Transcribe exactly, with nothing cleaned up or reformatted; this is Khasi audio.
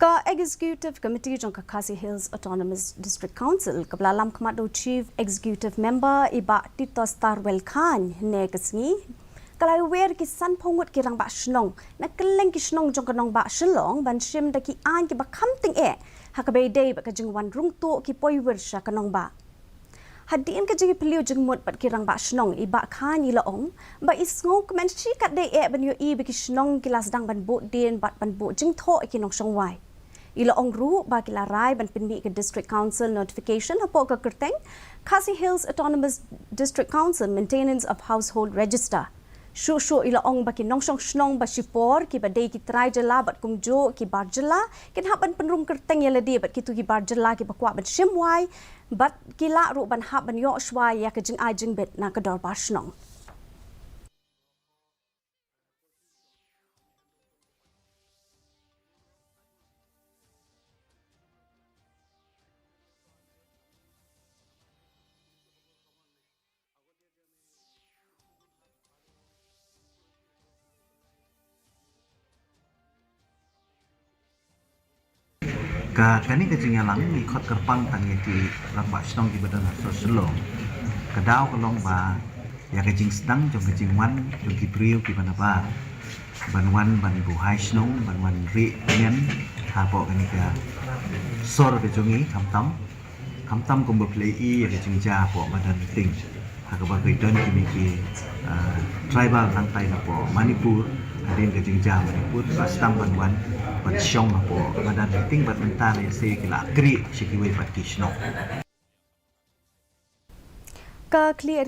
Ka Executive Committee jong ka Khasi Hills Autonomous District Council, kaba la lam khmat da u Chief Executive Member i Bah Titos Tarwel Chyne, hynne ka sngi, ka la ïawer ki sanphew ngut ki rangbah shnong na kylleng ki shnong jong ka nongbah Shillong ban shim da ki aiñ kiba kham tyngeh ha kaba ïadei bad ka jingwan rung tuh ki poiwir sha ka nongbah. Hadien ka jingïapylliew jingmut bad ki rangbah shnong, i Bah Chyne i la ong ba i sngewkmen shikatdei eh ban ïohi ba ki shnong ki la sdang ban buh dien bad ban buh jingthoh ïa ki nongshong wai. I la ong ruh ba ki la rai ban pynmih ka District Council notification hapoh ka kyrteng Khasi Hills Autonomous District Council Maintenance of Household Register. Shuh shuh i la ong ba ki nongshong shnong ba shipor kiba dei ki trai jylla bad kumjuh ki bar jylla kin hap ban pynrung kyrteng ïa lade bad kito ki bar jylla kiba kwah ban shim wai, bad ki lah ruh ban hap ban ïoh shuwa ïa ka jingai jingbit na ka dorbar shnong. Ka, kane ka jingïalang ngi khot kyrpang tang ïa ki rangbah shnong kiba don ha sor Shillong. Ka daw ka long ba ïa ka jingsdang jong ka jingwan jong ki briew kiba nabar ban wan ban buhai shnong, ban wan rieh ngen hapoh kane ka sor ka jong ngi, khamtam khamtam kumba phi la ïohi ïa ka jingjia hapoh madan Meeting, ha kaba ka don kine ki, ah, tribal nangtai napoh Manipur. Hadien ka jingjia Manipur, ba sdang ban wan ban shong hapoh madan Meeting, bad mynta lehse ki la khreh sha kiwei pat ki shnong. Ka khlieh